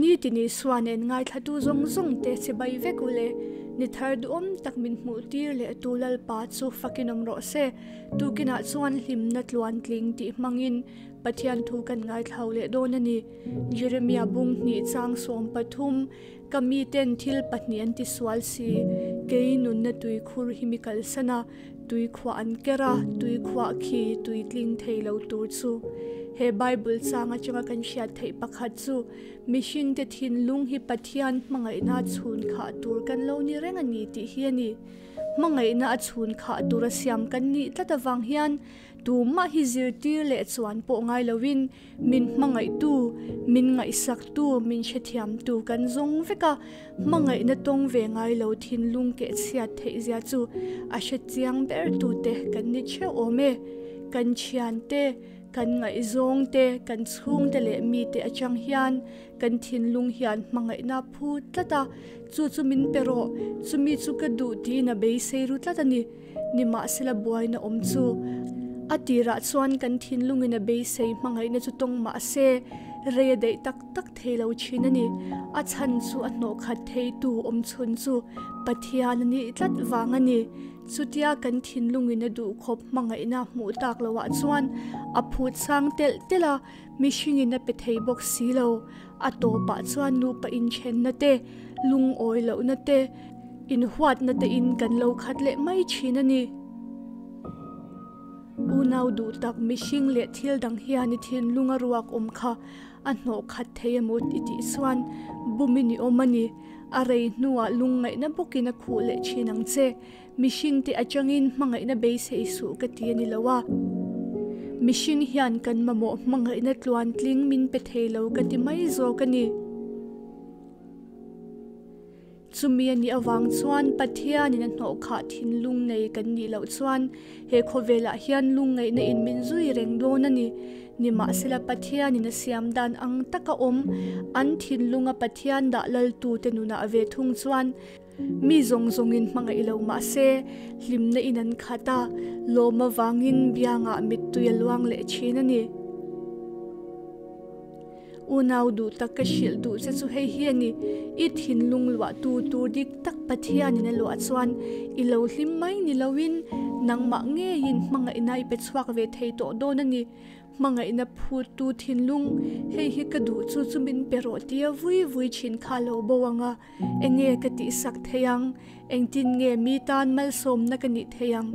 Nitin Isua nen ngaithlatu zawng zawng te chibai vek u le. Ni thar duhawm tak min hmuh tir leh tu Lalpa chu fakin awm rawh se. Tukinah chuan hlimna tluantling tih hmangin Pathian thu kan ngaithlau leh dawn a ni. Jeremia bung hnih chang 13, Ka miten thil pahnih an tisual si, kei nunna tuikhur hi mi kalsan a, tuikhuah an ker a, tuikhuah khi tui tling thei lo tur chu. He Bible chang atanga kan hriat theih pakhat chu, mihringte thinlung hi Pathian hmangaihna chhun khah tur kan lo ni reng a ni tih hi a ni. Hmangaihna a chhun khah tura siam kan nih tlat avang hian tumah hi zirtir leh chuan pawh ngai loin Min hmangaihtu, min ngaihsaktu, min hrethiamtu kan zawng vek a, hmangaihna tawng ve ngai lo thinlung keh chhiat theih zia chu a hre chiang ber tute kan ni theuh awm e. Kan thiante, kan ngaihzawngte, kan chhungte leh mite atang hian kan thinlung hian hmangaihna phu tlat a, chu chu min pe rawh, chumi chu ka duh tiin a beisei ru tlat a ni. Nimahsela buaina awm chu a tirah chuan kan thinlungin a beisei hmangaihna chu tawng mah se, rei a daih tak tak thei lo thin a ni. A chhan chu a hnawhkhat theitu awm chhun chu Pathian a nih tlat vang a ni. Chutia kan thinlungin a duhkhawp hmangaihna hmuh tak loah chuan a phut sang telh telh a, mihringin a pe thei bawk si lo. A tawpah chuan nupa inthenna te, lungawi lohna te, Inhuatna te in kan lo khat leh mai thin a ni. Unau duh tak mihring leh thil dang hian i thinlung a ruak awm kha a hnawh khat thei emaw i tih chuan bumin i awm a ni. A rei hnuah lungngaihna bawkin a khuh leh thin ang che. Mihring te atangin hmangaihna beisei suh ka ti a ni lo a. Mihring hian kan mamawh hmangaihna tluantling min pe thei lo ka ti mai zawk a ni. Chumi a nih avang chuan Pathianin a hnawhkhah thinlung nei kan nih loh chuan he khawvelah hian lungngaihna in min zui reng dawn a ni. Nimahsela Pathianin a siam dan ang taka awm an thinlunga Pathian dah laltute nunah ve thung chuan mi zawng zawngin hmangaih lo mah se hlimna in an khat a, lawm avangin biangah mittui a luang leh thin a ni. Unau duh tak ka hrilh duh che chu hei hi a ni, i thinlung luahtu tur dik tak Pathianin a luah chuan i lo hlim mai ni loin nangmah ngeiin hmangaihna i pe chhuak ve thei tawh dawn a ni. Hmangaihna phuttu thinlung, hei hi ka duh chu chu min pe rawh tia vui vui thin kha lo bo ang a. Enge ka tihsak thei ang? Engtin nge mi tan malsawmna ka nih thei ang?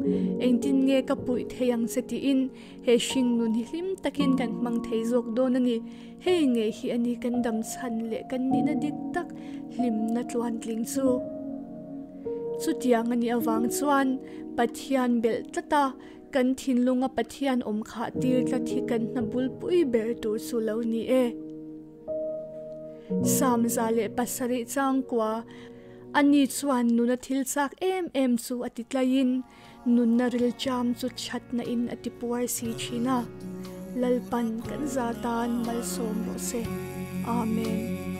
Engtin nge ka puih thei ang che tiin he hring nun hi hlim takin kan hmang thei zawk dawn a ni. Hei ngei hi a ni kan dam chhan leh kan nihna dik tak hlimna tluantling chu. Chutiang a nih avang chuan Pathian belh tlat a, kan thinlunga Pathian awm khah tir tlat hi kan hna bulpui ber tur chu lo ni e. 107 changkua, Ani chuan nuna thil chak em em chu a ti tlaiin nunna rilcham chu thatna in a ti puar si thin a. Lalpan kan za tan malsawm rawh se. Amen.